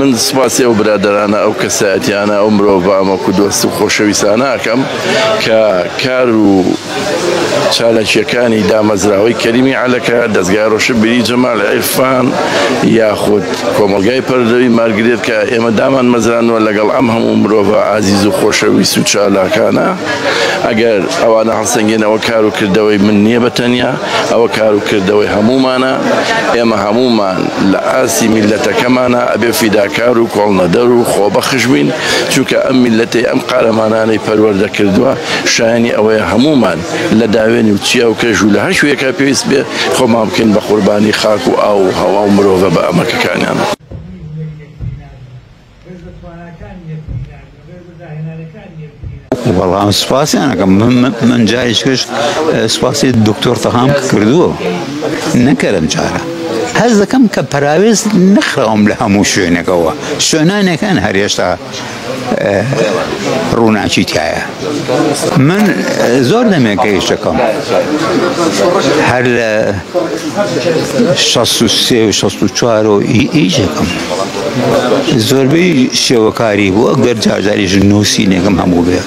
من سوپاسی ئەو برادەرانە، ئەو کەسایەتیانە، ئەو مرۆڤە ئەمەک و دۆست و خۆشەویستانە ئەکەم کە کار و چالاکییەکانی دامەزراوەی کەریمی عەلەکە، دەزگای ڕۆشنبیری جەمال عیرفان یاخود کۆمەڵگای پەروەردەیی مارگرێت کە ئێمە دامانمەزراندووە لەگەڵ ئەم هەموو مرۆڤە ئازیز و خۆشەویست و چالاکانە، ئەگەر ئەوانە هەڵسەنگێن ئەوە کار و کردەوەی من نییە بە تەنیا، ئەوە کار و کردەوەی هەموومانە، ئێمە هەموومان لە ئاستی میللەتەکەمانا ئەبێ فیداکار و کۆڵنەدەر و خۆبەخش بین، چونکە ئەم میللەتەی ئەم قارەمانانەی پەروەردە کردووە شایەنی ئەوەیە هەموومان لە داوێنی و چیا و کەژ و لە هەر کوێیەکا پێویست بێ خۆمان بکەین بە قوربانی خاک و ئاو و هەوا و مرۆڤە بە ئەمەکەکانیان. وەڵام سوپاسیان ئەکەم من جاریشکش سوپاسی دکتۆر تەهام کردووە نەکەرم جارە هەز دەکەم کە پەراوێز نەخراوم لە هەموو شوێنێکەوە شوێنانێکان هەر هێشتا ڕووناکی تایە من زۆر دەمێکە ئیشەکەم هەر لە 63 و 64 و ئیشەکەم زۆربەی شێوەکاری بوو ئەگەر جارجاریش نووسینێکم هەبوو بێ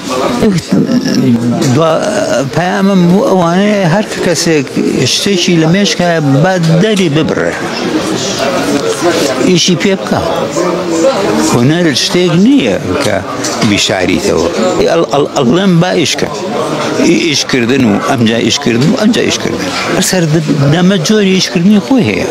پەیامم بۆ ئەوانەیە هەر کەسێک شتێکی لە مێشکە با دەری ببڕێ ئیشی پێ بکە هونەر شتێک نییە کە بیشاریتەوە ئەڵێم با ئیشکە ئیشکردن و ئەمجا ئیشکردن و ئەمجا ئیشکردن سەر دەمە جۆری ئیشکردنی خۆی هەیە.